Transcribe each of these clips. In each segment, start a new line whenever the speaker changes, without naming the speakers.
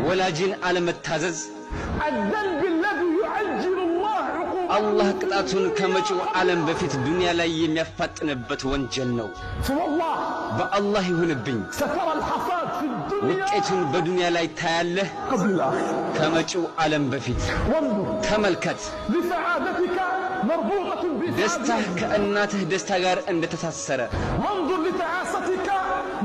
ወላጅን አለመታዘዝ
الذنب الذي يعجل الله عقوبته
አላህ ቅጣቱን ከመጪው ዓለም በፊት ዱንያ ላይ የሚያፋጥንበት ወንጀል ነው።
فوالله
በአላህ ይሁንብኝ፣
سترى الحصاد في الدنيا
ውጤቱን በዱንያ ላይ ታያለህ
قبل الآخرة።
ከመጪው ዓለም በፊት።
وانظر
ተመልከት፣
لسعادتك مربوطة بإسعاد
ደስታህ ከእናትህ ደስታ ጋር እንደተሳሰረ
وانظر لتعاستك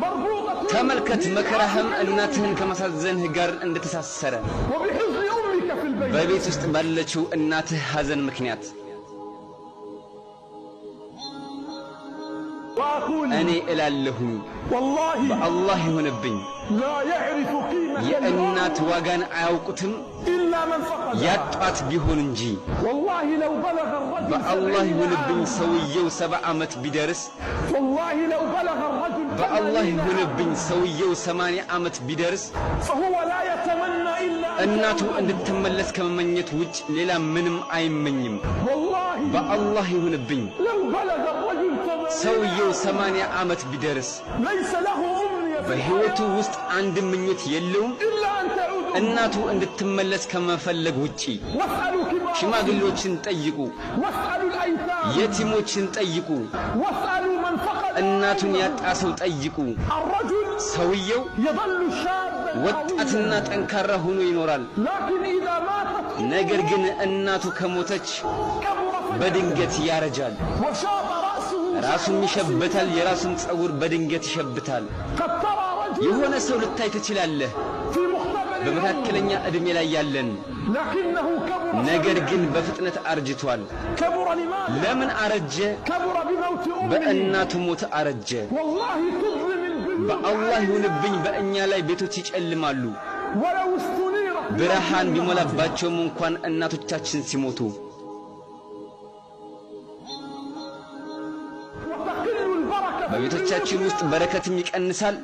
مربوطة
ተመልከት፣ መከራህም እናትህን ከማሳዘንህ ጋር እንደተሳሰረ
وبحزن أمك في البيت
በቤት ውስጥ ባለችው እናትህ ሐዘን ምክንያት።
وأقول
እኔ እላለሁኝ
والله
በአላህ ይሁንብኝ፣
لا يعرف قيمة
የእናት ዋጋን አያውቁትም
إلا من فقدها
ያጧት ቢሆን እንጂ።
والله لو بلغ الرجل
በአላህ
70
ይሁንብኝ
عاما
ሰውየው 70 ዓመት ቢደርስ፣
والله لو بلغ الرجل
በአላህ
80
ይሁንብኝ
عاما
ሰውየው 80 ዓመት ቢደርስ
فهو لا يتمنى إلا أن
እናቱ
تعود.
እንድትመለስ ከመመኘት ውጭ ሌላ ምንም አይመኝም።
والله
በአላህ ይሁንብኝ
لو بلغ الرجل 80
ሰውየው
عاما
80 ዓመት ቢደርስ
ليس له أمنية في
በሕይወቱ
الحياة
ውስጥ አንድ ምኞት የለውም
إلا أن تعود أمه።
እናቱ እንድትመለስ ከመፈለግ ውጪ።
واسألوا كبار
ሽማግሌዎችን ጠይቁ፣
واسألوا الأيتام
የቲሞችን ጠይቁ፣
واسألوا من فقد
እናቱን
أمه።
ያጣ ሰው ጠይቁ።
الرجل
ሰውየው
يظل شابا
ወጣትና
قويا
ጠንካራ ሆኖ ይኖራል።
لكن إذا ماتت أمه
ነገር ግን እናቱ ከሞተች
كبر فجأة
በድንገት ያረጃል።
وشاب رأسه
ራሱም
شعر
ይሸብታል።
رأسه።
የራሱን ጸጉር በድንገት ይሸብታል።
قد ترى رجلا
የሆነ ሰው ልታይ ትችላለህ፣
في مقتبل العمر
በመካከለኛ ዕድሜ ላይ ያለን፣
لكنه كبر
ነገር
سريعا።
ግን በፍጥነት አርጅቷል።
كبر لماذا؟
ለምን አረጀ?
كبر بموت أمه።
በእናቱ ሞት አረጀ።
والله تظلم البيوت
በአላህ
علينا
ይሁንብኝ በእኛ ላይ ቤቶች ይጨልማሉ፣
ولو استنيرت
ብርሃን
بموت
ቢሞላባቸውም እንኳን እናቶቻችን ሲሞቱ።
وتقل البركة في
በቤቶቻችን ውስጥ
بيوتنا
በረከትም ይቀንሳል፣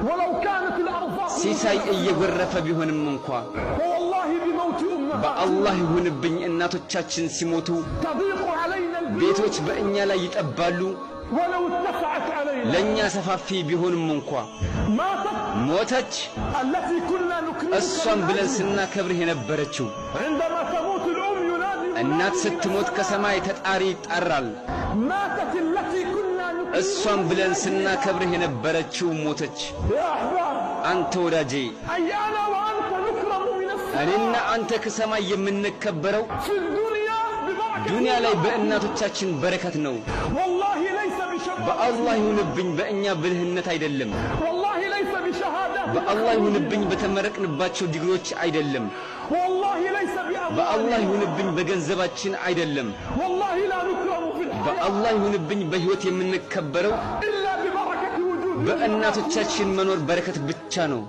ولو كانت الأرزاق
ሲሳይ እየጎረፈ ቢሆንም እንኳ።
ووالله بموت أمهاتنا
በአላህ ይሁንብኝ እናቶቻችን ሲሞቱ
تضيق علينا البيوت
ቤቶች በእኛ ላይ ይጠባሉ፣
ولو اتسعت علينا
ለእኛ ሰፋፊ ቢሆንም እንኳ።
ماتت
ሞተች
التي كنا نكرمك
እሷን
من
ብለን
أجلها።
ስናከብርህ የነበረችው።
عندما تموت الأم ينادي
እናት
منادي من
ስትሞት
السماء
ከሰማይ ተጣሪ ይጣራል።
ماتت التي كنا نكرمك
እሷን
من
ብለን
أجلها።
ስናከብርህ የነበረችው ሞተች።
يا أحباب
አንተ ወዳጄ፣
أي أنا وأنت نكرم من
እኔና
السماء
አንተ ከሰማይ የምንከበረው
في الدنيا ببركة
ዱንያ ላይ
الله።
በእናቶቻችን በረከት ነው።
والله ليس بشطارتنا
በአላህ ይሁንብኝ በእኛ ብልህነት አይደለም።
والله ليس بشهادات
በአላህ ይሁንብኝ በተመረቅንባቸው ዲግሪዎች አይደለም።
والله ليس
በአላህ
بأموالنا
ይሁንብኝ በገንዘባችን አይደለም።
والله لا نكرم في الحياة
በአላህ ይሁንብኝ በሕይወት የምንከበረው
إلا ببركة وجود
በእናቶቻችን መኖር በረከት ብቻ ነው።